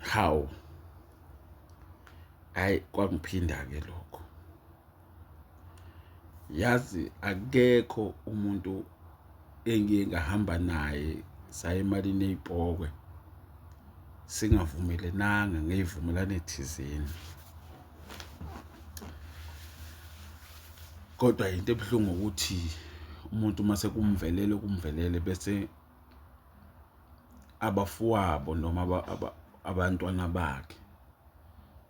Hawu, hhayi kwangiphinda-ke lokho. Yazi akekho umuntu engiye ngahamba naye saya emalini ey'pokwe singavumelenanga ngey'vumelwano thizeni. Kodwa into ebuhlungu ukuthi umuntu uma sekumvelele kumvelele bese abafowabo noma abantwana bakhe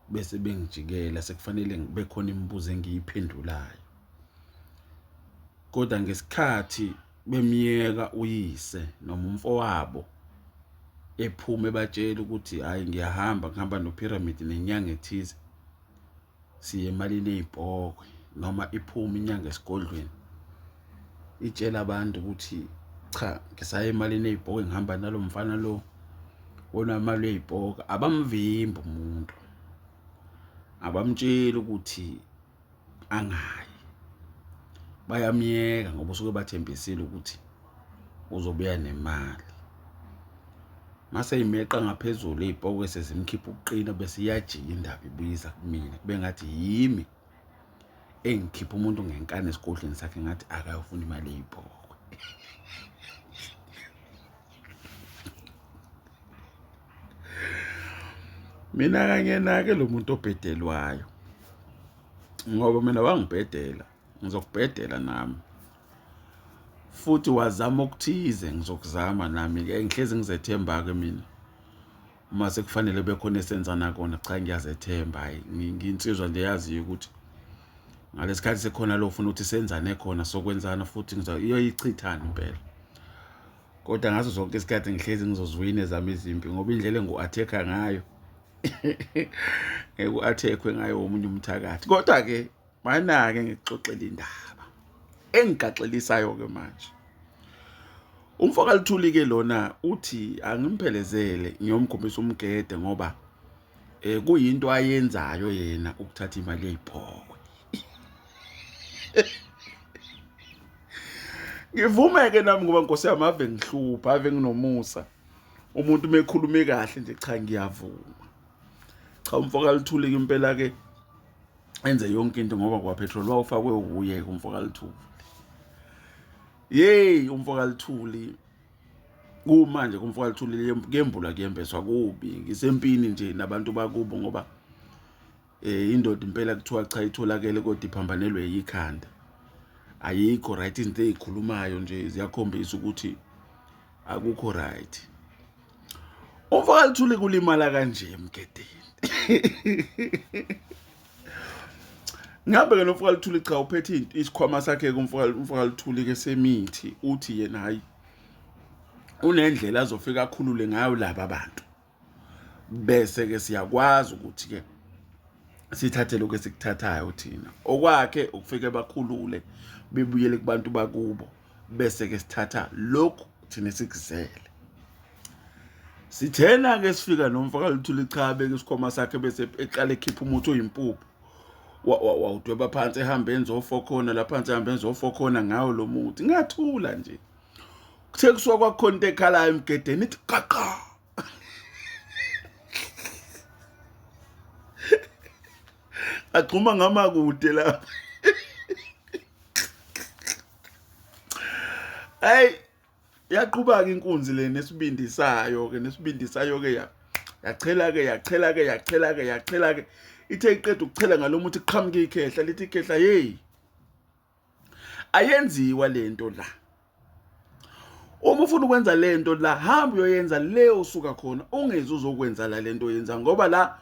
bese bengijikela sekufanele ngibe khona imibuzo engiyiphendulayo. Kodwa ngesikhathi bemyeka uyise noma umfowabo ephuma ebatshela ukuthi hhayi ngiyahamba ngihamba noPyramid nenyanga ethize siye emalini ey'pokwe noma iphume inyanga esigodlweni itshela abantu ukuthi cha ngisaya emalini ey'pokwe ngihamba nalo mfana lo onamali ey'poka abamvimbi umuntu abamtsheli ukuthi angayi bayamyeka ngoba usuke bathembisile ukuthi uzobuya nemali mase imeqa ngaphezulu iy'pokwe sezimkhipha ukuqina bese iyajika indaba ibuyisa kumina kube ngathi yimi engikhipha umuntu ngenkani esigodlweni sakhe ngathi akayofuna imali ey'pokwe. Mina kangiyena-ke lo muntu obhedelwayo ngoba mina wangibhedela ngizokubhedela nami futhi wazama okuthize ngizokuzama nami-ke ngihlezi ngizethemba-ke mina uma sekufanele bekhona esenzana kona cha ngiyazethemba hhayi nginsizwa nje yaziyo ukuthi ngalesikhathi sekhona lo ufuna ukuthi senzane khona sokwenzana futhi iyoyichithana impela. Kodwa ngaso sonke isikhathi ngihlezi ngizozwina ezami izimpi ngoba indlela engu-attack-a ngayo ngeke u-attack-we ngayo omunye umthakathi. Kodwa-ke mana-ke ngikuxoxele indaba engigaxelisayo-ke manje. Umfo kaLuthuli-ke lona uthi angimphelezele ngiyomkhombisa umgede ngoba um kuyinto ayenzayo yena ukuthatha imali ey'phokwe. Ngivumeke nami ngoba nkosi yami ave ngihlupha ave nginomusa. Umuntu uma ekhulume kahle nje cha ngiyavuma. Cha umfo kaLuthuli ke impela ke enze yonke into ngoba kwa petrol wawufakwe uye umfo kaLuthuli. Yey umfo kaLuthuli kumanje kumfo kaLuthuli kuyembulwa kuyembeswa kubi ngisempini nje nabantu bakubo ngoba Eh indoda impela kuthiwa cha itholakele kodwa iphambanelwe yikhanda. Ayikho right izinto ezikhulumayo nje ziyakhombisa ukuthi akukho right. Umfo kaLuthuli kulimala kanje emgedeni. Ngabe ke nomfo kaLuthuli cha uphethe isikhwama sakhe kumfo kaLuthuli ke semithi uthi yena hayi unendlela azofika akhulule ngayo laba bantu. Bese ke siyakwazi ukuthi ke sithathe lokho esikuthathayo thina. Okwakhe ukufike bakhulule bebuyele kubantu bakubo bese ke sithatha lokhu thina esikuzele. Sithena ke sifika nomfo kaLuthuli cha beke isikhwama sakhe bese eqala ekhipha umuthi oyimpuphu. Wawudweba phansi ehambe enze ofokhona lapha phansi ehambe enze ofokhona ngawo lo muthi. Ngathula nje. Kuthe kusuka kwakhona into ekhalayo emgedeni ithi gaqa. Agxuma ngama kude lapha. Hey yaqhubaka inkunzi le nesibindi sayo ke nesibindi sayo ke ya yachela ke yachela ke yachela ke yachela ke ithe iqeda ukuchela ngalomuthi qhamuka ikhehla lithi ikhehla hey Ayenziwa lento la. Uma ufuna ukwenza lento la hamba uyoyenza le osuka khona ungezi uzokwenza la lento oyenza ngoba la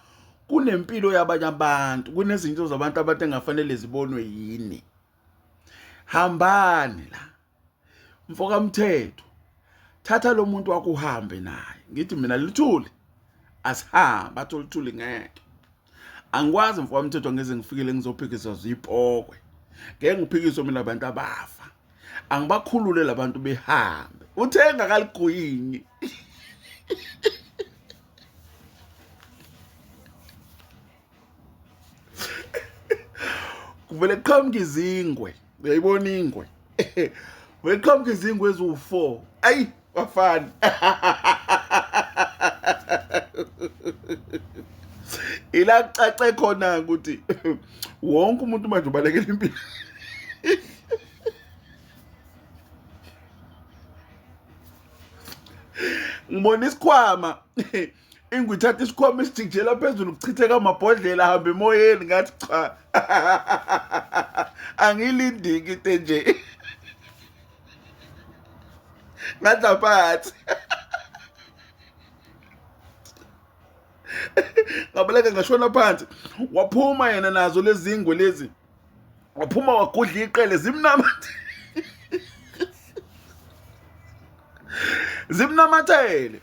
kunempilo yabanye abantu kunezinto zabantu abantu engafanele zibonwe yini. Hambani la. Mfoka mthetho thatha lo muntu wakho uhambe naye. Ngithi mina Luthuli asihambe athi Luthuli ngeke. Angikwazi mfoka mthetho ngeze ngifikele ngizophikiswa zipokwe. Ngeke ngiphikiswe mina abantu abafa. Angibakhulule labantu behambe. Uthenga kaligwinyi. Kuvele kuqhamuka izingwe. Uyayibona ingwe. Vele kuqhamuka izingwe eziwu-4. Ayi, bafana. Ila kucace khona ukuthi wonke umuntu manje ubalekela impilo. Ngibona isikhwama, ingwe ithatha isikhwama isijikijela phezulu, kuchitheka amabhodlela ahambe emoyeni. Ngathi cha, angilindiki into enje. Ngadla phansi, ngabaleka, ngashona phansi. Waphuma yena nazo lezi ngwe lezi, waphuma wagudla iqele, zimnama zimnamathele.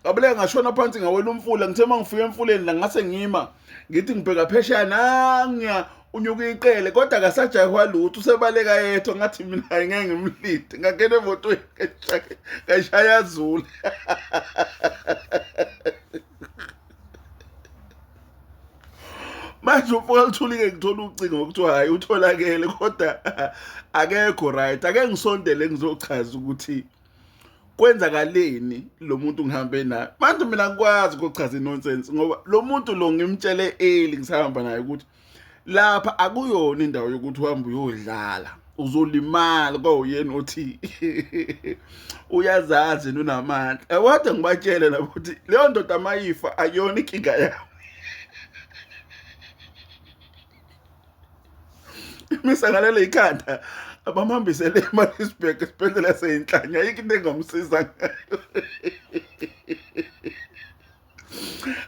Ngabaleka, ngashona phansi, ngawela umfula. Ngithe uma ngifika emfuleni la, ngase ngima, ngithi ngibheka phesheya, nangiya unyuka iqele, kodwa akasajahwa lutho, usebaleka yedwa. Ngathi mina ngeke ngimlinde, ngangena emotweni, ngashaya zula. Manje umfoka Luthuli-ke, ngithola ucingo ngokuthiwa hhayi, utholakele kodwa akekho right. Ake ngisondele ngizochaza ukuthi kwenzakaleni lo muntu ngihambe naye. Manje mina ngikwazi ukuchaza i-nonsense, ngoba lo muntu lo ngimtshele early ngisahamba naye ukuthi lapha akuyona indawo yokuthi uhambe uyodlala, uzolimala. Kwawuyena othi uyazazi unamandla, kodwa ngibatshele nabo ukuthi leyo ndoda mayifa akuyona inkinga yami. Imisa ngalelo ikhanda, abamhambisele eMaritzburg esibhedlela seyinhlanya, ayikho into engamsiza ngayo.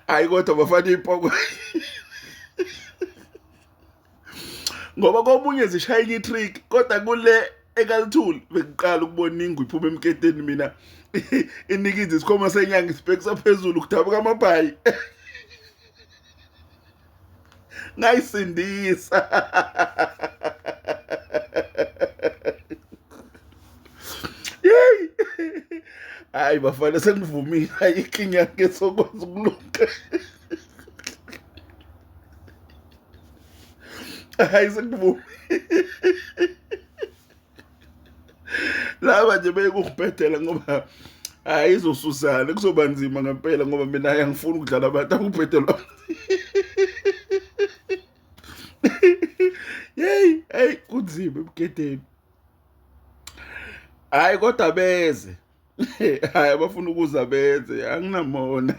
Hayi kodwa bafana, ipoko, ngoba komunye zishaya enye i-trick, kodwa kule ekaLuthuli bekuqala ukubona ingwe iphuma emketeni. Mina inikiza isikhwama senyanga, isibhekisa phezulu, kudabuka amabhayi. Ngayisindisa. Yeyi, hayi bafana, sengivumile, ayikho inyanga esokwazi ukulunga. Hayi, sengivumile, laba nje beyekungibhedela, ngoba hayi, izosusana, kuzoba nzima ngempela, ngoba mina hayi, angifuni ukudlala abantu akubhedelwa. Yeyi, hey, kunzima ebugedeni. Hayi kodwa beze, hayi, abafuna ukuza benze, anginamona.